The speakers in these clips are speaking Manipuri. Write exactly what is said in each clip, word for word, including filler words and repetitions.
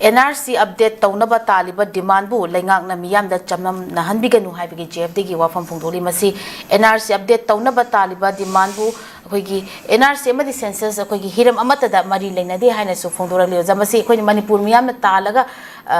ꯑꯦꯟ ꯑꯥꯔ ꯁꯤ ꯑꯞꯗꯦꯠ ꯇꯧꯅꯕ ꯇꯥꯜꯂꯤꯕ ꯗꯤꯃꯥꯟꯕꯨ ꯂꯩꯉꯥꯛꯅ ꯃꯤꯌꯥꯝꯗ ꯆꯝꯅꯝꯅꯍꯟꯕꯤꯒꯅꯨ ꯍꯥꯏꯕꯒꯤ ꯖꯦ ꯑꯦꯐ ꯗꯤꯒꯤ ꯋꯥꯐꯝ ꯐꯣꯡꯗꯣꯛꯂꯤ꯫ ꯃꯁꯤ ꯑꯦꯟ ꯑꯥꯔ ꯁꯤ ꯑꯞꯗꯦꯠ ꯇꯧꯅꯕ ꯇꯥꯜꯂꯤꯕ ꯗꯤꯃꯥꯟꯕꯨ ꯑꯩꯈꯣꯏꯒꯤ ꯑꯦꯟ ꯑꯥꯔ ꯁꯤ ꯑꯃꯗꯤ ꯁꯦꯟꯁꯁ ꯑꯩꯈꯣꯏꯒꯤ ꯍꯤꯔꯝ ꯑꯃꯠꯇꯗ ꯃꯔꯤ ꯂꯩꯅꯗꯦ ꯍꯥꯏꯅꯁꯨ ꯐꯣꯡꯗꯣꯔꯛꯂꯤ꯫ ꯑꯣꯖꯥ, ꯃꯁꯤ ꯑꯩꯈꯣꯏꯅ ꯃꯅꯤꯄꯨꯔ ꯃꯤꯌꯥꯝꯅ ꯇꯥꯜꯂꯒ, ꯑ,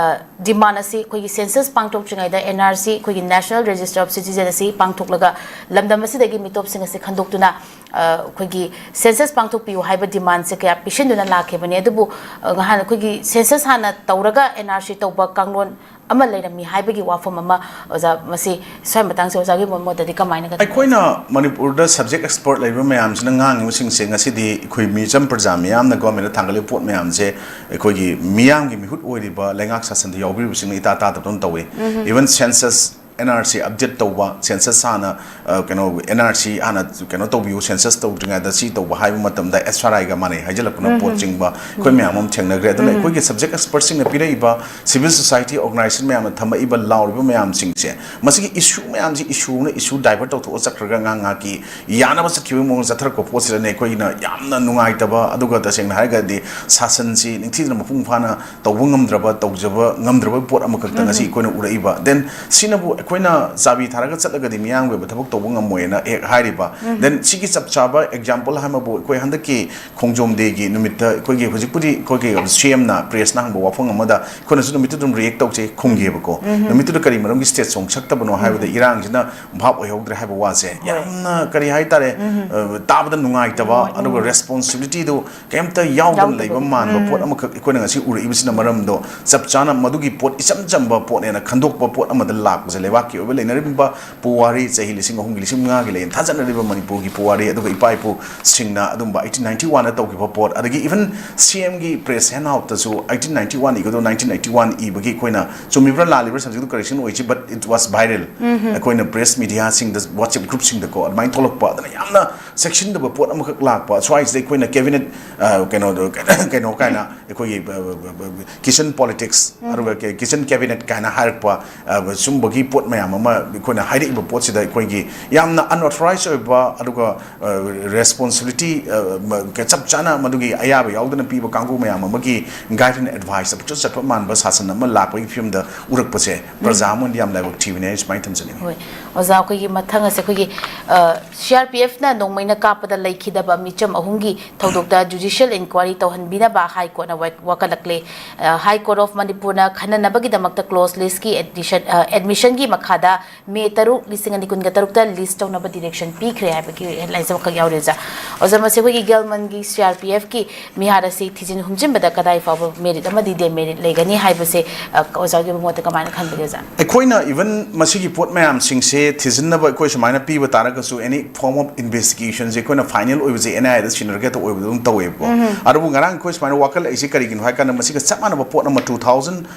ꯗꯤꯃꯥꯟ ꯑꯁꯤ ꯑꯩꯈꯣꯏꯒꯤ ꯁꯦꯟꯁꯁ ꯄꯥꯡꯊꯣꯛꯇ꯭ꯔꯤꯉꯩꯗ ꯑꯦꯟ ꯑꯥꯔ ꯁꯤ, ꯑꯩꯈꯣꯏꯒꯤ National Register of Citizen ꯑꯁꯤ ꯄꯥꯡꯊꯣꯛꯂꯒ ꯂꯝꯗꯝ ꯑꯁꯤꯗꯒꯤ ꯃꯤꯇꯣꯞꯁꯤꯡ ꯑꯁꯤ ꯈꯟꯗꯣꯛꯇꯨꯅ, ꯑ, ꯑꯩꯈꯣꯏꯒꯤ ꯁꯦꯟꯁꯁ ꯄꯥꯡꯊꯣꯛꯄꯤꯌꯨ ꯍꯥꯏꯕ ꯗꯤꯃꯥꯟꯁꯦ ꯀꯌꯥ ꯄꯤꯁꯤꯟꯗꯨꯅ ꯂꯥꯛꯈꯤꯕꯅꯤ꯫ ꯑꯗꯨꯕꯨ, ꯑ, ꯉꯍꯥꯟ ꯑꯩꯈꯣꯏꯒꯤ ꯁꯦꯟꯁꯁ ꯍꯥꯟꯅ ꯇꯧꯔꯒ ꯑꯦꯟ ꯑꯥꯔ ꯁꯤ ꯇꯧꯕ ꯀꯥꯡꯂꯣꯟ ꯑꯃ ꯂꯩꯔꯝꯃꯤ ꯍꯥꯏꯕꯒꯤ ꯋꯥꯐꯝ ꯑꯃ, ꯑꯣꯖꯥ, ꯃꯁꯤ ꯁ꯭ꯋꯥꯏ ꯃꯇꯥꯡꯁꯦ ꯑꯣꯖꯥꯒꯤ ꯃꯣꯠꯇꯗꯤ ꯀꯃꯥꯏꯅ ꯀꯩꯅꯣ? ꯑꯩꯈꯣꯏꯅ ꯃꯅꯤꯄꯨꯔꯗ ꯁꯕꯖꯦꯛ ꯑꯦꯛꯁꯄꯔꯠ ꯂꯩꯕ ꯃꯌꯥꯝꯁꯤꯅ ꯉꯥꯡꯉꯤꯕꯁꯤꯡꯁꯦ ꯉꯁꯤꯗꯤ ꯑꯩꯈꯣꯏ ꯃꯤꯆꯝ ꯄ꯭ꯔꯖꯥ ꯃꯤꯌꯥꯝꯅ ꯒꯣꯔꯃꯦꯟꯗ ꯊꯥꯡꯒꯠꯂꯤꯕ ꯄꯣꯠ ꯃꯌꯥꯝꯁꯦ ꯑꯩꯈꯣꯏꯒꯤ ꯃꯤꯌꯥꯝꯒꯤ ꯃꯤꯍꯨꯠ ꯑꯣꯏꯔꯤꯕ ꯂꯩꯉꯥꯛ ꯁꯥꯁꯟꯗ ꯌꯥꯎꯕꯤꯔꯤꯕꯁꯤꯡꯅ ꯏꯇꯥ ꯇꯥꯗꯕꯗꯧꯅ ꯇꯧꯏ꯫ Even census N R C update ꯇꯧꯕ, ꯁꯦꯟꯁꯁ ꯍꯥꯟꯅ, ꯑ, ꯀꯩꯅꯣ, ꯑꯦꯟ ꯑꯥꯔ ꯁꯤ ꯍꯥꯟꯅ ꯀꯩꯅꯣ ꯇꯧꯕꯤꯌꯨ, ꯁꯦꯟꯁꯁ ꯇꯧꯗ꯭ꯔꯤꯉꯩꯗ ꯁꯤ ꯇꯧꯕ ꯍꯥꯏꯕ ꯃꯇꯝꯗ ꯑꯦꯁ ꯑꯥꯔ ꯑꯥꯏꯒ ꯃꯥꯟꯅꯩ ꯍꯥꯏꯖꯤꯜꯂꯛꯄꯅ ꯄꯣꯠ ꯆꯤꯡꯕ ꯑꯩꯈꯣꯏ ꯃꯌꯥꯝ ꯑꯃ ꯊꯦꯡꯅꯈ꯭ꯔꯦ꯫ ꯑꯗꯨꯅ ꯑꯩꯈꯣꯏꯒꯤ ꯁꯕꯖꯦꯛ ꯑꯦꯛꯁꯄꯔꯠꯁꯤꯡꯅ ꯄꯤꯔꯛꯏꯕ, ꯁꯤꯚꯤꯜ ꯁꯣꯁꯥꯏꯇꯤ ꯑꯣꯔꯒꯅꯥꯏꯖꯦꯁꯟ ꯃꯌꯥꯝꯅ ꯊꯝꯃꯛꯏꯕ, ꯂꯥꯎꯔꯤꯕ ꯃꯌꯥꯝꯁꯤꯡꯁꯦ, ꯃꯁꯤꯒꯤ ꯏꯁꯨ ꯃꯌꯥꯝꯁꯤ ꯏꯁꯨꯅ ꯏꯁꯨ ꯗꯥꯏꯚꯔꯠ ꯇꯧꯊꯣꯛꯑ ꯆꯠꯈ꯭ꯔꯒ ꯉꯥꯏꯍꯥꯛ ꯉꯥꯏꯍꯥꯛꯀꯤ ꯌꯥꯅꯕ ꯆꯠꯈꯤꯕꯒꯤ ꯃꯑꯣꯡꯗ ꯆꯠꯊꯔꯛꯄ ꯄꯣꯠꯁꯤꯗꯅꯦ ꯑꯩꯈꯣꯏꯅ ꯌꯥꯝꯅ ꯅꯨꯡꯉꯥꯏꯇꯕ, ꯑꯗꯨꯒ ꯇꯁꯦꯡꯅ ꯍꯥꯏꯔꯒꯗꯤ ꯁꯥꯁꯟꯁꯤ ꯅꯤꯡꯊꯤꯖꯅ ꯃꯄꯨꯡ ꯐꯥꯅ ꯇꯧꯕ ꯉꯝꯗ꯭ꯔꯕ, ꯇꯧꯖꯕ ꯉꯝꯗ꯭ꯔꯕ ꯄꯣꯠ ꯑꯃꯈꯛꯇ ꯉꯁꯤ ꯑꯩꯈꯣꯏꯅ ꯎꯔꯛꯏꯕ꯫ ꯗꯦꯟ ꯁꯤꯅꯕꯨ ꯑꯩꯈꯣꯏꯅ ꯆꯥꯕꯤ ꯊꯥꯔꯒ ꯆꯠꯂꯒꯗꯤ ꯃꯤꯌꯥꯝꯒꯤ ꯑꯣꯏꯕ ꯊꯕꯛ ꯇꯧꯕ ꯉꯝꯃꯣꯏꯅ ꯍꯦꯛ ꯍꯥꯏꯔꯤꯕ꯫ ꯗꯦꯟ ꯁꯤꯒꯤ ꯆꯞ ꯆꯥꯕ ꯑꯦꯛꯖꯥꯝꯄꯜ ꯍꯥꯏꯕꯕꯨ ꯑꯩꯈꯣꯏ ꯍꯟꯗꯛꯀꯤ ꯈꯣꯡꯖꯣꯝ ꯗꯦꯒꯤ ꯅꯨꯃꯤꯠꯇ ꯑꯩꯈꯣꯏꯒꯤ ꯍꯧꯖꯤꯛꯄꯨꯗꯤ ꯑꯩꯈꯣꯏꯒꯤ ꯁꯤ ꯑꯦꯝꯅ ꯄ꯭ꯔꯦꯁꯅ ꯍꯪꯕ ꯋꯥꯐꯝ ꯑꯃꯗ ꯑꯩꯈꯣꯏꯅꯁꯨ ꯅꯨꯃꯤꯠꯇꯨ ꯑꯗꯨꯝ ꯔꯤꯌꯦꯛ ꯇꯧꯖꯩ, ꯈꯨꯝꯒꯦꯕꯀꯣ꯫ ꯅꯨꯃꯤꯠꯇꯨꯗ ꯀꯔꯤ ꯃꯔꯝꯒꯤ ꯁ꯭ꯇꯦꯖ ꯁꯣꯡ ꯁꯛꯇꯕꯅꯣ ꯍꯥꯏꯕꯗ ꯏꯔꯥꯡꯁꯤꯅ ꯚꯥꯞ ꯑꯣꯏꯍꯧꯗ꯭ꯔꯦ ꯍꯥꯏꯕ ꯋꯥꯁꯦ ꯌꯥꯝꯅ, ꯀꯔꯤ ꯍꯥꯏꯇꯥꯔꯦ, ꯑ, ꯇꯥꯕꯗ ꯅꯨꯡꯉꯥꯏꯇꯕ, ꯑꯗꯨꯒ ꯔꯦꯁꯄꯣꯟꯁꯤꯕꯤꯂꯤꯇꯤꯗꯨ ꯀꯩꯝꯇ ꯌꯥꯎꯗꯅ ꯂꯩꯕ ꯃꯥꯟꯕ ꯄꯣꯠ ꯑꯃꯈꯛ ꯑꯩꯈꯣꯏꯅ ꯉꯁꯤ ꯎꯔꯛꯏꯕꯁꯤꯅ ꯃꯔꯝꯗꯣ ꯆꯞ ꯆꯥꯅ ꯃꯗꯨꯒꯤ ꯄꯣꯠ ꯏꯆꯝ ꯆꯝꯕ ꯄꯣꯠꯅꯦꯅ ꯈꯟꯗꯣꯛꯄ ꯄꯣꯠ ꯑꯃꯗ ꯂꯥꯛꯄꯁꯦ꯫ ꯂꯩꯕꯥꯛꯀꯤ ꯑꯣꯏꯕ ꯂꯩꯅꯔꯤꯕ ꯄꯨꯋꯥꯔꯤ, ꯆꯍꯤ ꯂꯤꯁꯤꯡ ꯑꯍꯨꯝꯒꯤ, ꯂꯤꯁꯤꯡ ꯃꯉꯥꯒꯤ ꯂꯩꯅ ꯊꯥꯖꯅꯔꯤꯕ ꯃꯅꯤꯄꯨꯔꯒꯤ ꯄꯨꯋꯥꯔꯤ, ꯑꯗꯨꯒ ꯏꯄꯥ ꯏꯄꯨꯁꯤꯡꯅ ꯑꯗꯨꯝꯕ ꯑꯩꯠꯇꯤꯟ ꯅꯥꯏꯟꯇꯤ ꯋꯥꯟꯗ ꯇꯧꯈꯤꯕ ꯄꯣꯠ, ꯑꯗꯒꯤ ꯏꯚꯟ ꯁꯤ ꯑꯦꯝꯒꯤ ꯄ꯭ꯔꯦꯁ ꯍꯦꯟ ꯑꯥꯎꯠꯇꯁꯨ ꯑꯩꯠꯇꯤꯟ ꯅꯥꯏꯟꯇꯤ ꯋꯥꯟ ꯏꯒꯗꯣ ꯅꯥꯏꯟꯇꯤꯟ ꯅꯥꯏꯟꯇꯤ ꯋꯥꯟ ꯏꯕꯒꯤ ꯑꯩꯈꯣꯏꯅ ꯆꯨꯝꯃꯤꯕ꯭ꯔꯥ ꯂꯥꯜꯂꯤꯕ꯭ꯔꯥ ꯁꯕꯖꯦꯛꯇꯨ ꯀꯔꯦꯛꯁꯟ ꯑꯣꯏꯁꯤ, but it was viral꯫ ꯑꯩꯈꯣꯏꯅ ꯄ꯭ꯔꯦꯁ ꯃꯤꯗꯤꯌꯥꯁꯤꯡꯗ, ꯋꯥꯆꯦꯞ ꯒ꯭ꯔꯨꯞꯁꯤꯡꯗꯀꯣ ꯑꯗꯨꯃꯥꯏꯅ ꯊꯣꯛꯂꯛꯄ, ꯑꯗꯨꯅ ꯌꯥꯝꯅ ꯆꯦꯛꯁꯤꯟꯗꯕ ꯄꯣꯠ ꯑꯃꯈꯛ ꯂꯥꯛꯄ, ꯁ꯭ꯋꯥꯏꯁꯤꯗ ꯑꯩꯈꯣꯏꯅ ꯀꯦꯕꯤꯅꯦꯠ, ꯑ, ꯀꯩꯅꯣꯗꯣ, ꯀꯩꯅꯣ ꯀꯥꯏꯅ ꯑꯩꯈꯣꯏꯒꯤ, ꯑ, ꯑ, ꯑ, ꯀꯤꯆꯟ ꯄꯣꯂꯤꯇꯤꯛꯁ, ꯑꯗꯨꯒ ꯀꯤ-, ꯀꯤꯆꯟ ꯀꯦꯕꯤꯅꯦꯠ ꯀꯥꯏꯅ ꯍꯥꯏꯔꯛꯄ, ꯑ, ꯁꯨꯝꯕꯒꯤ ꯄꯣꯠ ꯃꯌꯥꯝ ꯑꯃ ꯑꯩꯈꯣꯏꯅ ꯍꯥꯏꯔꯛꯏꯕ ꯄꯣꯠꯁꯤꯗ ꯑꯩꯈꯣꯏꯒꯤ ꯌꯥꯝꯅ unauthorized ꯑꯣꯏꯕ, ꯑꯗꯨꯒ, ꯑ, responsibility, ꯑ, ꯃ-, ꯆꯞ ꯆꯥꯅ ꯃꯗꯨꯒꯤ ꯑꯌꯥꯕ ꯌꯥꯎꯗꯅ ꯄꯤꯕ ꯀꯥꯡꯕꯨ ꯃꯌꯥꯝ ꯑꯃꯒꯤ guide and advice ꯄꯨꯆꯠ ꯆꯠꯄ ꯃꯥꯟꯕ ꯁꯥꯁꯟ ꯑꯃ ꯂꯥꯛꯄꯒꯤ ꯐꯤꯕꯝꯗ ꯎꯔꯛꯄꯁꯦ ꯄ꯭ꯔꯖꯥ ꯑꯃ ꯑꯣꯏꯅ ꯌꯥꯝ ꯂꯥꯏꯕꯛ ꯊꯤꯕꯅꯦ ꯍꯥꯏꯅ ꯁꯨꯃꯥꯏꯅ ꯊꯝꯖꯅꯤꯡꯉꯤ꯫ ꯍꯣꯏ, ꯑꯣꯖꯥ, ꯑꯩꯈꯣꯏꯒꯤ ꯃꯊꯪ ꯑꯁꯦ ꯑꯩꯈꯣꯏꯒꯤ, ꯑ, C R P F ꯅ ꯅꯣꯡꯃꯩꯅ ꯀꯥꯞꯄꯗ ꯂꯩꯈꯤꯗꯕ ꯃꯤꯆꯝ ꯑꯍꯨꯝꯒꯤ ꯊꯧꯗꯣꯛꯇ judicial inquiry ꯇꯧꯍꯟꯕꯤꯅꯕ High Court ꯅ ꯋꯥ-, ꯋꯥꯀꯠꯂꯛꯂꯦ꯫ ꯑ, High Court of ꯃꯅꯤꯄꯨꯔꯅ ꯈꯟꯅꯅꯕꯒꯤꯗꯃꯛꯇ close list ꯀꯤ admission, ꯑ, admission ꯒꯤ ꯃꯈꯥꯗ ꯃꯦ ꯇꯔꯨꯛ, ꯂꯤꯁꯤꯡ ꯑꯅꯤ ꯀꯨꯟꯒ ꯇꯔꯨꯛꯇ list ꯇꯧꯅꯕ direction ꯄꯤꯈ꯭ꯔꯦ ꯍꯥꯏꯕꯒꯤ headlines ꯑꯃꯈꯛ ꯌꯥꯎꯔꯤ, ꯑꯣꯖꯥ꯫ ꯑꯣꯖꯥ, ꯃꯁꯤ ꯑꯩꯈꯣꯏꯒꯤ ꯒꯦꯜꯃꯟꯒꯤ C R P F ꯀꯤ ꯃꯤꯍꯥꯠ ꯑꯁꯤ ꯊꯤꯖꯤꯟ ꯍꯨꯝꯖꯤꯟꯕꯗ ꯀꯗꯥꯏ ꯐꯥꯎꯕ merit ꯑꯃꯗꯤ demerit ꯂꯩꯒꯅꯤ ꯍꯥꯏꯕꯁꯦ, ꯑ, ꯑꯣꯖꯥꯒꯤ ꯃꯣꯠꯇ ꯀꯃꯥꯏꯅ ꯈꯟꯕꯒꯦ, ꯑꯣꯖꯥ? ꯑꯩꯈꯣꯏꯅ even ꯃꯁꯤꯒꯤ ꯄꯣꯠ ꯃꯌꯥꯝꯁꯤꯡꯁꯦ ꯊꯤꯖꯤꯟꯅꯕ ꯑꯩꯈꯣꯏ ꯁꯨꯃꯥꯏꯅ ꯄꯤꯕ ꯇꯥꯔꯒꯁꯨ, any form of investigation ꯁꯦ ꯑꯩꯈꯣꯏꯅ final ꯑꯣꯏꯕꯁꯦ N I A ꯗ ꯁꯤꯟꯅꯔꯒ ꯍꯦꯛꯇ ꯑꯣꯏꯕꯗ ꯑꯗꯨꯝ ꯇꯧꯋꯦꯕꯀꯣ꯫ ꯑꯗꯨꯕꯨ ꯉꯔꯥꯡ ꯑꯩꯈꯣꯏ ꯁꯨꯃꯥꯏꯅ ꯋꯥꯀꯠꯂꯛꯏꯁꯦ ꯀꯔꯤꯒꯤꯅꯣ ꯍꯥꯏ ꯀꯥꯟꯗ, ꯃꯁꯤꯒ ꯆꯞ ꯃꯥꯟꯅꯕ ꯄꯣꯠ ꯑꯃ two thousand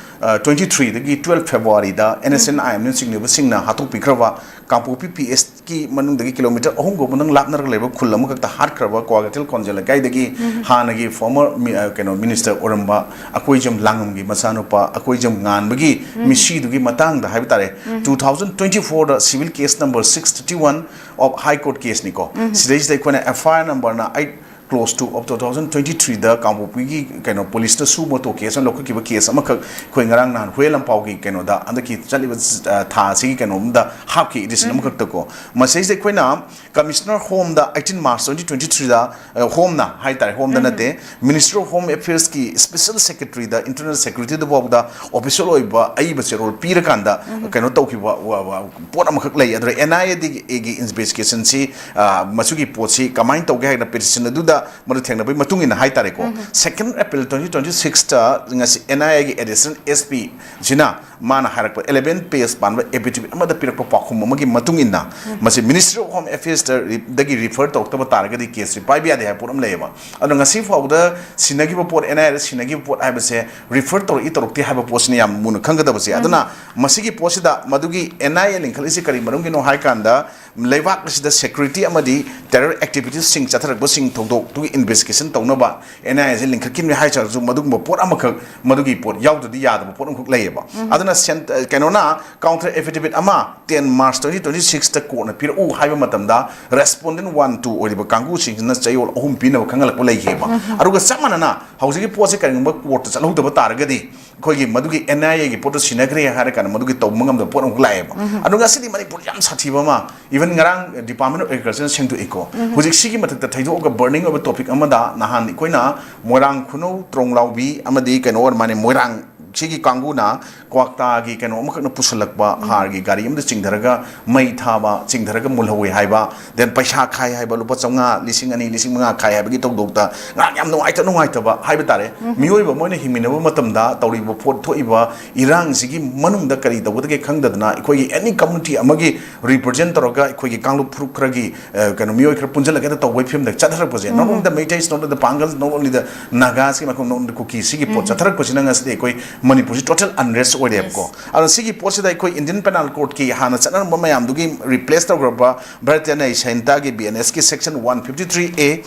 twenty three ꯗꯒꯤ twelve February the N S N I M ꯅ ꯆꯤꯡꯅꯕꯁꯤꯡꯅ ꯍꯥꯠꯇꯣꯛꯄꯤꯈ꯭ꯔꯕ ꯀꯥꯡꯄꯣꯛꯄꯤ P S ꯀꯤ ꯃꯅꯨꯡꯗꯒꯤ kilometre ꯑꯍꯨꯝ ꯐꯥꯎꯕꯗꯪ ꯂꯥꯞꯅꯔꯒ ꯂꯩꯕ ꯈꯨꯜ ꯑꯃꯈꯛꯇ ꯍꯥꯠꯈ꯭ꯔꯕ ꯀ꯭ꯋꯥꯀꯩꯊꯦꯜ ꯈꯣꯟꯖ ꯂꯩꯀꯥꯏꯗꯒꯤ ꯍꯥꯟꯅꯒꯤ former ꯃꯤ-, ꯑ, ꯀꯩꯅꯣ, minister ꯑꯣꯏꯔꯝꯕ ꯑꯀꯣꯏꯖꯝ ꯂꯥꯡꯉꯝꯒꯤ ꯃꯆꯥꯅꯨꯄꯥ ꯑꯀꯣꯏꯖꯝ ꯉꯥꯟꯕꯒꯤ ꯃꯤꯁꯤꯗꯨꯒꯤ ꯃꯇꯥꯡꯗ ꯍꯥꯏꯕ ꯇꯥꯔꯦ, two thousand twenty four the civil case number six thirty one of High Court case ꯅꯤꯀꯣ꯫ ꯁꯤꯗꯩꯁꯤꯗ ꯑꯩꯈꯣꯏꯅ F I R number ꯅ eight close two of two thousand twenty three ꯗ ꯀꯥꯡꯄꯣꯛꯄꯤꯒꯤ, ꯀꯩꯅꯣ, police ꯇ suo motu case ꯑꯃ ꯂꯧꯈꯠꯈꯤꯕ case ꯑꯃꯈꯛ ꯑꯩꯈꯣꯏ ꯉꯔꯥꯡ ꯅꯍꯥꯟ ꯍꯨꯌꯦꯟ ꯂꯝꯄꯥꯎꯒꯤ ꯀꯩꯅꯣꯗ ꯍꯟꯗꯛꯀꯤ ꯆꯠꯂꯤꯕ, ꯑ, ꯊꯥ ꯑꯁꯤꯒꯤ ꯀꯩꯅꯣꯝꯗ ꯍꯥꯞꯈꯤ, edition ꯑꯃꯈꯛꯇꯀꯣ꯫ ꯃꯁꯤꯗꯩꯁꯤꯗ ꯑꯩꯈꯣꯏꯅ Commissioner Home ꯗ eighteen March twenty twenty three ꯗ, ꯑ, Home ꯅ ꯍꯥꯏ ꯇꯥꯔꯦ, Home ꯗ ꯅꯠꯇꯦ, Ministry of Home Affairs ꯀꯤ special secretary ꯗ, internal security ꯗ ꯐꯥꯎꯕꯗ official ꯑꯣꯏꯕ ꯑꯏꯕ ꯆꯦꯔꯣꯜ ꯄꯤꯔꯀꯥꯟꯗ ꯀꯩꯅꯣ ꯇꯧꯈꯤꯕ ꯋꯥ-, ꯋꯥ-, ꯄꯣꯠ ꯑꯃꯈꯛ ꯂꯩ꯫ ꯑꯗꯨꯅ N I A ꯗꯒꯤ, ꯒꯤ investigation ꯁꯤ, ꯑ, ꯃꯁꯤꯒꯤ ꯄꯣꯠꯁꯤ ꯀꯃꯥꯏꯅ ꯇꯧꯒꯦ ꯍꯥꯏꯅ petition ꯑꯗꯨꯗ ꯃꯗꯨ ꯊꯦꯡꯅꯕꯒꯤ ꯃꯇꯨꯡ ꯏꯟꯅ ꯍꯥꯏ ꯇꯥꯔꯦꯀꯣ, second April twenty twenty six ꯇ ꯉꯁꯤ N I A ꯒꯤ additional S P ꯁꯤꯅ ꯃꯥꯅ ꯍꯥꯏꯔꯛꯄ eleven page ꯄꯥꯟꯕ affidavit ꯑꯃꯗ ꯄꯤꯔꯛꯄ ꯄꯥꯎꯈꯨꯝ ꯑꯃꯒꯤ ꯃꯇꯨꯡ ꯏꯟꯅ, ꯃꯁꯤ Ministry of Home Affairs ꯗꯒꯤ refer ꯇꯧꯔꯛꯇꯕ ꯇꯥꯔꯒꯗꯤ case ꯁꯦ ꯄꯥꯏꯕ ꯌꯥꯗꯦ ꯍꯥꯏꯕ ꯄꯣꯠ ꯑꯃ ꯂꯩꯌꯦꯕ꯫ ꯑꯗꯣ ꯉꯁꯤ ꯐꯥꯎꯕꯗ ꯁꯤꯟꯅꯈꯤꯕ ꯄꯣꯠ, N I A ꯗ ꯁꯤꯟꯅꯈꯤꯕ ꯄꯣꯠ ꯍꯥꯏꯕꯁꯦ refer ꯇꯧꯔꯛꯏ ꯇꯧꯔꯛꯇꯦ ꯍꯥꯏꯕ ꯄꯣꯠꯁꯤꯅ ꯌꯥꯝ ꯃꯨꯟꯅ ꯈꯪꯒꯗꯕꯁꯦ꯫ ꯑꯗꯨꯅ ꯃꯁꯤꯒꯤ ꯄꯣꯠꯁꯤꯗ ꯃꯗꯨꯒꯤ N I A ꯂꯤꯡꯈꯠꯂꯤꯁꯤ ꯀꯔꯤ ꯃꯔꯝꯒꯤꯅꯣ ꯍꯥꯏ ꯀꯥꯟꯗ, ꯂꯩꯕꯥꯛ ꯑꯁꯤꯗ security ꯑꯃꯗꯤ terror activities ꯁꯤꯡ ꯆꯠꯊꯔꯛꯄꯁꯤꯡ ꯊꯧꯗꯣꯛꯇꯨꯒꯤ investigation ꯇꯧꯅꯕ N I A ꯁꯦ ꯂꯤꯡꯈꯠꯈꯤꯕꯅꯤ ꯍꯥꯏꯖꯔꯁꯨ, ꯃꯗꯨꯒꯨꯝꯕ ꯄꯣꯠ ꯑꯃꯈꯛ, ꯃꯗꯨꯒꯤ ꯄꯣꯠ ꯌꯥꯎꯗ꯭ꯔꯗꯤ ꯌꯥꯗꯕ ꯄꯣꯠ ꯑꯃꯈꯛ ꯂꯩꯌꯦꯕ꯫ ꯑꯗꯨꯅ ꯁꯦꯟ-, ꯀꯩꯅꯣꯅ counter affidavit ꯑꯃ ten March twenty twenty six ꯇ court ꯅ ꯄꯤꯔꯛꯎ ꯍꯥꯏꯕ ꯃꯇꯝꯗ, respondent one, two ꯑꯣꯏꯔꯤꯕ ꯀꯥꯡꯕꯨꯁꯤꯡꯁꯤꯅ ꯆꯌꯣꯜ ꯑꯍꯨꯝ ꯄꯤꯅꯕ ꯈꯪꯍꯜꯂꯛꯄ ꯂꯩꯈꯤꯕ꯫ ꯑꯗꯨꯒ ꯆꯞ ꯃꯥꯟꯅꯅ ꯍꯧꯖꯤꯛꯀꯤ ꯄꯣꯠꯁꯦ ꯀꯔꯤꯒꯨꯝꯕ court ꯇ ꯆꯠꯍꯧꯗꯕ ꯇꯥꯔꯒꯗꯤ, ꯑꯩꯈꯣꯏꯒꯤ ꯃꯗꯨꯒꯤ N I A ꯒꯤ ꯄꯣꯠꯇꯣ ꯁꯤꯟꯅꯈ꯭ꯔꯦ ꯍꯥꯏꯔ ꯀꯥꯟꯗ ꯃꯗꯨꯒꯤ ꯇꯧꯕ ꯉꯝꯗꯕ ꯄꯣꯠ ꯑꯃꯈꯛ ꯂꯥꯛꯑꯦꯕ꯫ ꯑꯗꯣ ꯉꯁꯤꯗꯤ ꯃꯅꯤꯄꯨꯔ ꯌꯥꯝ ꯁꯥꯊꯤꯕ ꯑꯃ, even ꯉꯔꯥꯡ Department of Agriculture ꯅ ꯁꯦꯡꯗꯣꯛꯏꯀꯣ꯫ ꯍꯧꯖꯤꯛ ꯁꯤꯒꯤ ꯃꯊꯛꯇ ꯊꯩꯗꯣꯛꯑꯒ burning ꯑꯣꯏꯕ topic ꯑꯃꯗ, ꯅꯍꯥꯟ ꯑꯩꯈꯣꯏꯅ ꯃꯣꯏꯔꯥꯡ ꯈꯨꯅꯧ ꯇ꯭ꯔꯣꯡꯂꯥꯎꯕꯤ ꯑꯃꯗꯤ ꯀꯩꯅꯣ ꯑꯣꯏꯔ ꯃꯥꯅꯦ, ꯃꯣꯏꯔꯥꯡ ꯁꯤꯒꯤ ꯀꯥꯡꯕꯨꯅ ꯀ꯭ꯋꯥꯛꯇꯥꯒꯤ ꯀꯩꯅꯣ ꯑꯃꯈꯛꯅ ꯄꯨꯁꯜꯂꯛꯄ ꯍꯥꯔꯒꯤ ꯒꯥꯔꯤ ꯑꯃꯗ ꯆꯤꯡꯊꯔꯒ ꯃꯩ ꯊꯥꯕ, ꯆꯤꯡꯊꯔꯒ ꯃꯨꯜꯍꯧꯋꯤ ꯍꯥꯏꯕ, then ꯄꯩꯁꯥ ꯈꯥꯏ ꯍꯥꯏꯕ, ꯂꯨꯄꯥ ꯆꯥꯝꯃꯉꯥ, ꯂꯤꯁꯤꯡ ꯑꯅꯤ, ꯂꯤꯁꯤꯡ ꯃꯉꯥ ꯈꯥꯏ ꯍꯥꯏꯕꯒꯤ ꯊꯧꯗꯣꯛꯇ ꯉꯔꯥꯡ ꯌꯥꯝ ꯅꯨꯡꯉꯥꯏꯇ ꯅꯨꯡꯉꯥꯏꯇꯕ ꯍꯥꯏꯕ ꯇꯥꯔꯦ꯫ ꯃꯤꯑꯣꯏꯕ ꯑꯃ ꯑꯣꯏꯅ ꯍꯤꯡꯃꯤꯟꯅꯕ ꯃꯇꯝꯗ ꯇꯧꯔꯤꯕ ꯄꯣꯠ, ꯊꯣꯛꯏꯕ ꯏꯔꯥꯡꯁꯤꯒꯤ ꯃꯅꯨꯡꯗ ꯀꯔꯤ ꯇꯧꯒꯗꯒꯦ ꯈꯪꯗꯗꯅ, ꯑꯩꯈꯣꯏꯒꯤ any community ꯑꯃꯒꯤ represent ꯇꯧꯔꯒ ꯑꯩꯈꯣꯏꯒꯤ ꯀꯥꯡꯂꯨꯞ ꯐꯨꯔꯨꯞ ꯈꯔꯒꯤ, ꯑ, ꯀꯩꯅꯣ, ꯃꯤꯑꯣꯏ ꯈꯔ ꯄꯨꯟꯁꯤꯜꯂꯒ ꯍꯦꯛꯇ ꯇꯧꯕꯒꯤ ꯐꯤꯕꯝꯗ ꯆꯠꯊꯔꯛꯄꯁꯦ, not only the Meiteis, not only the Pangals, not only the Nagas ꯀꯤ ꯃꯐꯝ, not only the ꯀꯨꯀꯤ, ꯁꯤꯒꯤ ꯄꯣꯠ ꯆꯠꯊꯔꯛꯄꯁꯤꯅ ꯉꯁꯤꯗꯤ ꯑꯩꯈꯣꯏ ꯃꯅꯤꯄꯨꯔꯁꯤ total unrest ꯑꯣꯏꯔꯦꯕꯀꯣ꯫ ꯑꯗꯣ ꯁꯤꯒꯤ ꯄꯣꯠꯁꯤꯗ ꯑꯩꯈꯣꯏ Indian Penal Court ꯀꯤ ꯍꯥꯟꯅ ꯆꯠꯅꯔꯝꯕ ꯃꯌꯥꯝꯗꯨꯒꯤ replace ꯇꯧꯈ꯭ꯔꯕ Bharatiya Nyaya Sanhita ꯒꯤ B N S ꯀꯤ section one fifty three A,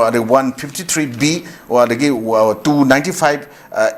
ꯑꯗꯩ one fifty three B, ꯑꯗꯒꯤ two ninety five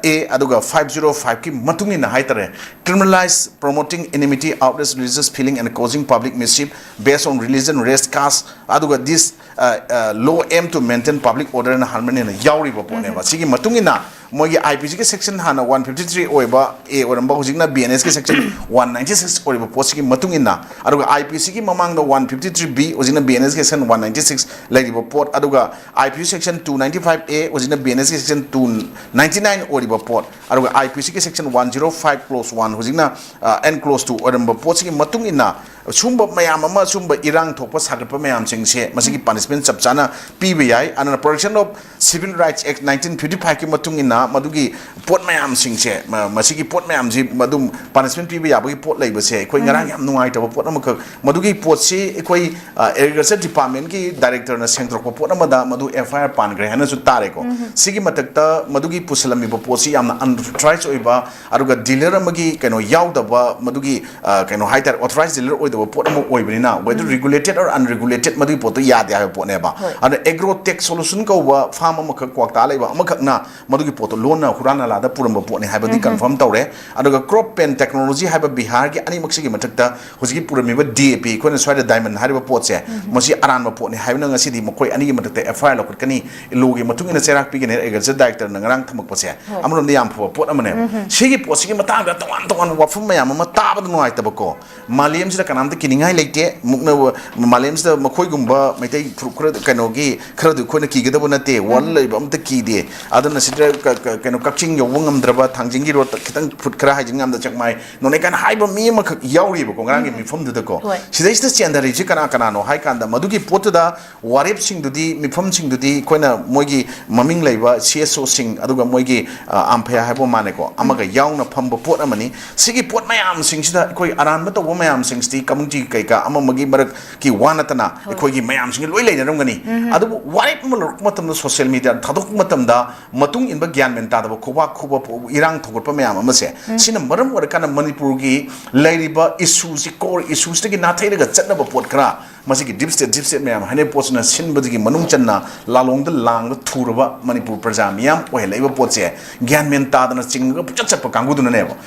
A, ꯑꯗꯨꯒ five zero five ꯀꯤ ꯃꯇꯨꯡ ꯏꯟꯅ ꯍꯥꯏꯇꯥꯔꯦ, criminalize promoting enmity, outrage religious feeling and causing public mischief based on religion, race, caste, ꯑꯗꯨꯒ this, uh, uh, law aim to maintain public order and harmony ꯅ ꯌꯥꯎꯔꯤꯕ ꯄꯣꯠꯅꯦꯕ꯫ ꯁꯤꯒꯤ ꯃꯇꯨꯡ ꯏꯟꯅ ꯃꯣꯏꯒꯤ I P C ꯒꯤ section ꯍꯥꯟꯅ one fifty three ꯑꯣꯏꯕ A ꯑꯣꯏꯔꯝꯕ, ꯍꯧꯖꯤꯛꯅ B N S ꯀꯤ section one ninety six ꯑꯣꯏꯔꯤꯕ ꯄꯣꯠꯁꯤꯒꯤ ꯃꯇꯨꯡ ꯏꯟꯅ, ꯑꯗꯨꯒ I P C ꯒꯤ ꯃꯃꯥꯡꯗ one fifty three B, ꯍꯧꯖꯤꯛꯅ B N S ꯀꯤ section one ninety six ꯂꯩꯔꯤꯕ ꯄꯣꯠ, ꯑꯗꯨꯒ I P C section two ninety five A, ꯍꯧꯖꯤꯛꯅ B N S ꯀꯤ section two ninety nine ꯑꯣꯏꯔꯤꯕ ꯄꯣꯠ, ꯑꯗꯨꯒ I P C ꯒꯤ section one zero five clause one, ꯍꯧꯖꯤꯛꯅ, ꯑ, and clause two ꯑꯣꯏꯔꯝꯕ ꯄꯣꯠꯁꯤꯒꯤ ꯃꯇꯨꯡ ꯏꯟꯅ, ꯁꯨꯝꯕ ꯃꯌꯥꯝ ꯑꯃ, ꯁꯨꯝꯕ ꯏꯔꯥꯡ ꯊꯣꯛꯄ, ꯁꯥꯒꯠꯄ ꯃꯌꯥꯝꯁꯤꯡꯁꯦ, ꯃꯁꯤꯒꯤ punishment ꯆꯞ ꯆꯥꯅ ꯄꯤꯕ ꯌꯥꯏ꯫ ꯑꯗꯨꯅ protection of Civil Rights Act nineteen fifty five ꯀꯤ ꯃꯇꯨꯡ ꯏꯟꯅ ꯃꯗꯨꯒꯤ ꯄꯣꯠ ꯃꯌꯥꯝꯁꯤꯡꯁꯦ, ꯃ-, ꯃꯁꯤꯒꯤ ꯄꯣꯠ ꯃꯌꯥꯝꯁꯤ ꯃꯗꯨꯝ punishment ꯄꯤꯕ ꯌꯥꯕꯒꯤ ꯄꯣꯠ ꯂꯩꯕꯁꯦ ꯑꯩꯈꯣꯏ ꯉꯔꯥꯡ ꯌꯥꯝ ꯅꯨꯡꯉꯥꯏꯇꯕ ꯄꯣꯠ ꯑꯃꯈꯛ, ꯃꯗꯨꯒꯤ ꯄꯣꯠꯁꯤ ꯑꯩꯈꯣꯏ, ꯑ, Agriculture Department ꯀꯤ director ꯅ ꯁꯦꯡꯗꯣꯔꯛꯄ ꯄꯣꯠ ꯑꯃꯗ ꯃꯗꯨ F I R ꯄꯥꯟꯈ꯭ꯔꯦ ꯍꯥꯏꯅꯁꯨ ꯇꯥꯔꯦꯀꯣ꯫ ꯁꯤꯒꯤ ꯃꯊꯛꯇ ꯃꯗꯨꯒꯤ ꯄꯨꯁꯤꯜꯂꯝꯃꯤꯕ ꯄꯣꯠꯁꯤ ꯌꯥꯝꯅ unauthorized ꯑꯣꯏꯕ, ꯑꯗꯨꯒ dealer ꯑꯃꯒꯤ ꯀꯩꯅꯣ ꯌꯥꯎꯗꯕ, ꯃꯗꯨꯒꯤ, ꯑ, ꯀꯩꯅꯣ ꯍꯥꯏꯇꯥꯔꯦ, authorized dealer ꯑꯣꯏꯗꯕ ꯄꯣꯠ ꯑꯃ ꯑꯣꯏꯕꯅꯤꯅ, whether regulated or unregulated, ꯃꯗꯨꯒꯤ ꯄꯣꯠꯇꯣ ꯌꯥꯗꯦ ꯍꯥꯏꯕ ꯄꯣꯠꯅꯦꯕ꯫ ꯑꯗꯨꯅ Agrotech Solution ꯀꯧꯕ farm ꯑꯃꯈꯛ, ꯀ꯭ꯋꯥꯛꯇꯥ ꯂꯩꯕ ꯑꯃꯈꯛꯅ ꯃꯗꯨꯒꯤ ꯄꯣꯠꯇꯣ ꯂꯣꯟꯅ ꯍꯨꯔꯥꯟ ꯅꯂꯥꯗ ꯄꯨꯔꯝꯕ ꯄꯣꯠꯅꯤ ꯍꯥꯏꯕꯗꯤ confirm ꯇꯧꯔꯦ꯫ ꯑꯗꯨꯒ Crop Pen Technology ꯍꯥꯏꯕ ꯕꯤꯍꯥꯔꯒꯤ ꯑꯅꯤꯃꯛꯁꯤꯒꯤ ꯃꯊꯛꯇ ꯍꯧꯖꯤꯛꯀꯤ ꯄꯨꯔꯝꯃꯤꯕ D A P, ꯑꯩꯈꯣꯏꯅ ꯁ꯭ꯋꯥꯏꯗ diamond ꯍꯥꯏꯔꯤꯕ ꯄꯣꯠꯁꯦ, ꯃꯁꯤ ꯑꯔꯥꯟꯕ ꯄꯣꯠꯅꯤ ꯍꯥꯏꯕꯅ ꯉꯁꯤꯗꯤ ꯃꯈꯣꯏ ꯑꯅꯤꯒꯤ ꯃꯊꯛꯇ F I R ꯂꯧꯈꯠꯀꯅꯤ꯫ Law ꯒꯤ ꯃꯇꯨꯡ ꯏꯟꯅ ꯆꯩꯔꯥꯛ ꯄꯤꯒꯅꯤ꯫ Agriculture Director ꯅ ꯉꯔꯥꯡ ꯊꯝꯃꯛꯄꯁꯦ ꯑꯃꯔꯣꯝꯗ ꯌꯥꯝ ꯐꯕ ꯄꯣꯠ ꯑꯃꯅꯦꯕ꯫ ꯁꯤꯒꯤ ꯄꯣꯠꯁꯤꯒꯤ ꯃꯇꯥꯡꯗ ꯇꯣꯉꯥꯟ ꯇꯣꯉꯥꯟꯕ ꯋꯥꯐꯝ ꯃꯌꯥꯝ ꯑꯃ ꯇꯥꯕꯗ ꯅꯨꯡꯉꯥꯏꯇꯕꯀꯣ꯫ ꯃꯥꯂꯦꯝꯁꯤꯗ ꯀꯅꯥꯝꯇ ꯀꯤꯅꯤꯡꯉꯥꯏ ꯂꯩꯇꯦ꯫ ꯃꯨꯛꯅꯕ ꯃꯥꯂꯦꯝꯁꯤꯗ ꯃꯈꯣꯏꯒꯨꯝꯕ ꯃꯩꯇꯩ ꯐꯨꯔꯨꯞ ꯈꯔ, ꯀꯩꯅꯣꯒꯤ ꯈꯔꯗꯨ ꯑꯩꯈꯣꯏꯅ ꯀꯤꯒꯗꯕ ꯅꯠꯇꯦ꯫ World ꯂꯩꯕ ꯑꯝꯇ ꯀꯤꯗꯦ꯫ ꯑꯗꯨꯅ ꯁꯤꯗ ꯀ-, ꯀ-, ꯀꯩꯅꯣ, ꯀꯛꯆꯤꯡ ꯌꯧꯕ ꯉꯝꯗ꯭ꯔꯕ, ꯊꯥꯡꯖꯤꯡꯒꯤ road ꯇ ꯈꯤꯇꯪ foot ꯈꯔ ꯍꯥꯏꯖꯤꯟ ꯉꯝꯗ ꯆꯥꯛꯃꯥꯏ ꯅꯣꯅꯦ ꯀꯥꯏꯅ ꯍꯥꯏꯕ ꯃꯤ ꯑꯃꯈꯛ ꯌꯥꯎꯔꯤꯕꯀꯣ ꯉꯔꯥꯡꯒꯤ ꯃꯤꯐꯝꯗꯨꯗꯀꯣ꯫ ꯁꯤꯗꯩꯁꯤꯗ ꯆꯦꯟꯊꯔꯤꯁꯤ ꯀꯅꯥ ꯀꯅꯥꯅꯣ ꯍꯥꯏ ꯀꯥꯟꯗ, ꯃꯗꯨꯒꯤ ꯄꯣꯠꯇꯨꯗ ꯋꯥꯔꯦꯞꯁꯤꯡꯗꯨꯗꯤ, ꯃꯤꯐꯝꯁꯤꯡꯗꯨꯗꯤ ꯑꯩꯈꯣꯏꯅ ꯃꯣꯏꯒꯤ ꯃꯃꯤꯡ ꯂꯩꯕ C S O ꯁꯤꯡ, ꯑꯗꯨꯒ ꯃꯣꯏꯒꯤ, ꯑ, ꯑꯥꯝꯐꯌꯥ ꯍꯥꯏꯕ ꯃꯥꯅꯦꯀꯣ, ꯑꯃꯒ ꯌꯥꯎꯅ ꯐꯝꯕ ꯄꯣꯠ ꯑꯃꯅꯤ꯫ ꯁꯤꯒꯤ ꯄꯣꯠ ꯃꯌꯥꯝꯁꯤꯡꯁꯤꯗ ꯑꯩꯈꯣꯏ ꯑꯔꯥꯟꯕ ꯇꯧꯕ ꯃꯌꯥꯝꯁꯤꯡꯁꯤꯗꯤ community ꯀꯩꯀꯥ ꯑꯃ ꯑꯃꯒꯤ ꯃꯔꯛꯀꯤ ꯋꯥ ꯅꯠꯇꯅ ꯑꯩꯈꯣꯏꯒꯤ ꯃꯌꯥꯝꯁꯤꯡꯒꯤ ꯂꯣꯏ ꯂꯩꯅꯔꯝꯒꯅꯤ꯫ ꯑꯗꯨꯕꯨ ꯋꯥꯔꯦꯞ ꯑꯃ ꯂꯧꯔꯛꯄ ꯃꯇꯝꯗ social media ꯊꯥꯗꯣꯛꯄ ꯃꯇꯝꯗ ꯃꯇꯨꯡ ꯏꯟꯕ ꯒ꯭ꯌꯥꯟ ꯃꯦꯟ ꯇꯥꯗꯕ ꯈꯨꯕꯥꯛ ꯈꯨꯕ ꯏꯔꯥꯡ ꯊꯧꯒꯠꯄ ꯃꯌꯥꯝ ꯑꯃꯁꯦ, ꯁꯤꯅ ꯃꯔꯝ ꯑꯣꯏꯔꯀꯥꯟꯗ ꯃꯅꯤꯄꯨꯔꯒꯤ ꯂꯩꯔꯤꯕ issue ꯁꯤ, core issue ꯁꯤꯗꯒꯤ ꯅꯥꯊꯩꯔꯒ ꯆꯠꯅꯕ ꯄꯣꯠ ꯈꯔ, ꯃꯁꯤꯒꯤ deep state, deep state ꯃꯌꯥꯝ ꯍꯥꯏꯅꯕ ꯄꯣꯠꯁꯤꯅ ꯁꯤꯟꯕꯗꯒꯤ ꯃꯅꯨꯡ ꯆꯟꯅ ꯂꯥꯂꯣꯡꯗ ꯂꯥꯡꯕ ꯊꯨꯔꯕ ꯃꯅꯤꯄꯨꯔ ꯄ꯭ꯔꯖꯥ ꯃꯤꯌꯥꯝ ꯑꯣꯏꯍꯜꯂꯛꯏꯕ ꯄꯣꯠꯁꯦ ꯒ꯭ꯌꯥꯟ ꯃꯦꯟ ꯇꯥꯗꯅ ꯆꯤꯡꯉꯒ ꯄꯨꯆꯠ ꯆꯠꯄ ꯀꯥꯡꯕꯨꯗꯨꯅꯅꯦꯕ꯫